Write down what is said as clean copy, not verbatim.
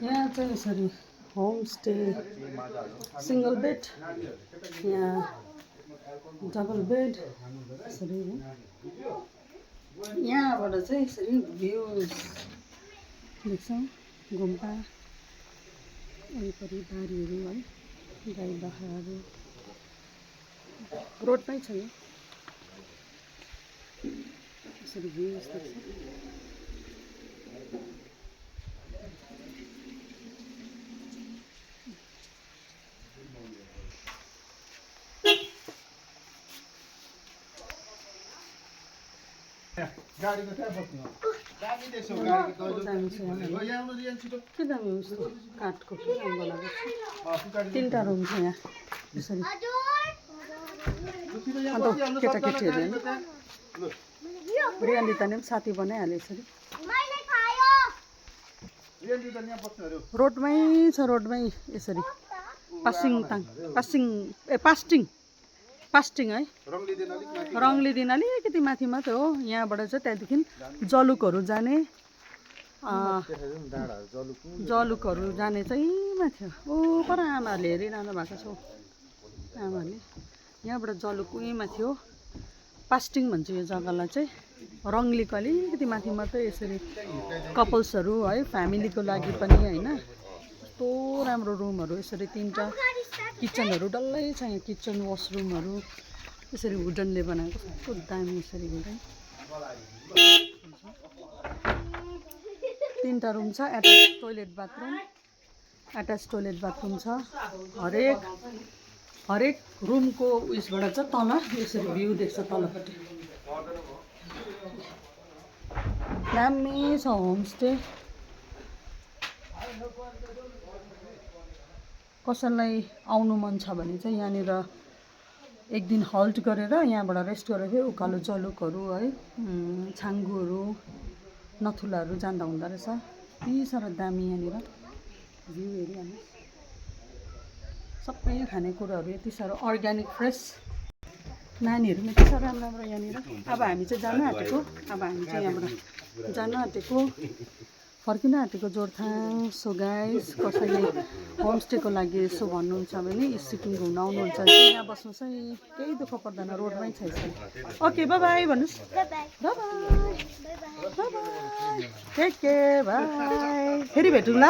यहाँ चाहिँ यसरी होमस्टे सिंगल बेड, यहाँ डबल बेड यसरी हो। यहाँबाट चाहिँ यसरी भ्यूज देख्छौँ, गुम्पा वरिपरि बारीहरू है, गाई बाख्राहरू रोडमै छ यो। यसरी भ्यूज देख्छ। गाडीको त्यहाँ बस्नु दामी देख्छ गाडीको के दामी उस्तो काठको के रङ बनाएको छ। 3टा रुम छ यहाँ यसरी। अन्त केटाकेटीहरू रियान्दिताले पनि साथी बनाइहाल्यो यसरी। रोडमै छ, रोडमै यसरी पास्टिङ है, रङ्गलीदिन अलिकति माथि मात्रै हो। यहाँबाट चाहिँ त्यहाँदेखि जलुकहरू जाने जलुकहरू जाने चाहिँ माथि हो। पर आमाहरूले हेरिरहनु भएको छ, आमाहरूले यहाँबाट जलुक उहीँ माथि हो। पास्टिङ भन्छ यो जग्गालाई चाहिँ। रङ्गलीको अलिकति माथि मात्रै यसरी कपल्सहरू है, फ्यामिलीको लागि पनि होइन। कस्तो राम्रो रुमहरू यसरी 3टा किचनहरू डल्लै छ यहाँ। किचन वासरुमहरू यसरी वुडनले बनाएको कस्तो दामी यसरी वुडन। 3टा रुम छ, एट्याच टोइलेट बाथरुम छ। हरेक रुमको उयसबाट चाहिँ तल यसरी भ्यू देख्छ तलपट्टि। दामी छ होमस्टे। कसैलाई आउनु मन छ भने चाहिँ यहाँनिर एक दिन हल्ट गरेर यहाँबाट रेस्ट गरेर फेरि उकालो जलुकहरू है, छाङ्गुहरू, नथुलाहरू जाँदा हुँदो रहेछ। यति साह्रो दामी यहाँनिर भ्यू हेरिहाल्नुहोस्। सबै खानेकुराहरू यति साह्रो अर्ग्यानिक फ्रेस। नानीहरू यति साह्रो राम्रो राम्रो यहाँनिर। अब हामी चाहिँ जान आँटेको फर्किन आँटेको जोरथाङ। सो गाइस, कसैले होमस्टेको लागि यसो भन्नुहुन्छ भने सिक्किम घुम्न आउनुहुन्छ भने यहाँ बस्नु चाहिँ केही दुःख पर्दैन, रोडमै छ यसरी। ओके, बाई बाई भन्नुहोस्। Bye bye, take care, bye. फेरि भेटौँ ल।